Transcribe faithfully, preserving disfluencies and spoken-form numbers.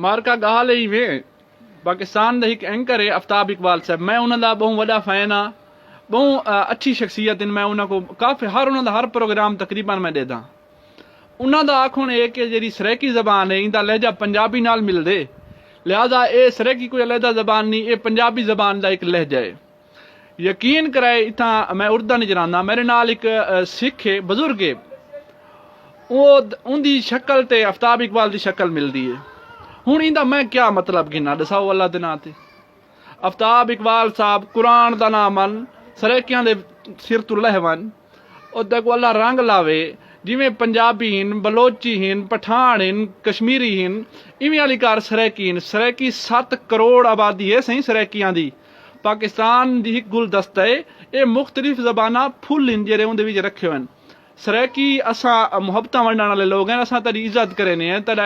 مارکا ڳالھ ای وے۔ پاکستان دا ہک اینکر ہے آفتاب اقبال صاحب، میں انہاں دا ٻہوں وݙا فین ہاں، ٻہوں اچھی شخصیت ہن۔ میں انہاں کو کافی ہر انہاں دا ہر پروگرام تقریبا میں ݙیدھاں۔ انہاں دا آکھݨ ہے کہ جیڑھی سرائیکی زبان ہے ایندا لہجہ پنجابی نال ملدے، لہذا اے سرائیکی کوئی علیحدہ زبان نہیں، اے پنجابی زبان دا ہک لہجہ ہے۔ یقین کرائے اتھاں میں اردن اچ رہنداں، میرے نال ہک سکھ ہے، بزرگ ہے، اوندی شکل تے آفتاب اقبال دی شکل ملدی ہے۔ ہݨ ایندا میں کیا مطلب گھناں، ݙساؤ اللہ دے ناں تے؟ آفتاب اقبال صاحب قرآن دا ناں من، سرائیکیاں دے سر توں لہہ ونڄ، او تیکوں اللہ رنگ لاوے۔ جیویں پنجابی ہن، بلوچی ہن، پٹھاݨ ہن، کشمیری ہن، ایویں آلی کار سرائیکی ہن۔ سرائیکی ست کروڑ آبادی ہے سئیں سرائیکیاں دی۔ پاکستان دی ہک گلدستہ ہے، اے مختلف زباناں پھل ہن جیڑھے اوندے وچ رکھے ہوئے ہن۔ سرائیکی اساں محبتاں ونڈݨ آلے لوگ ہیں، اساں تیݙی عزت کرینے ہیں، تیݙا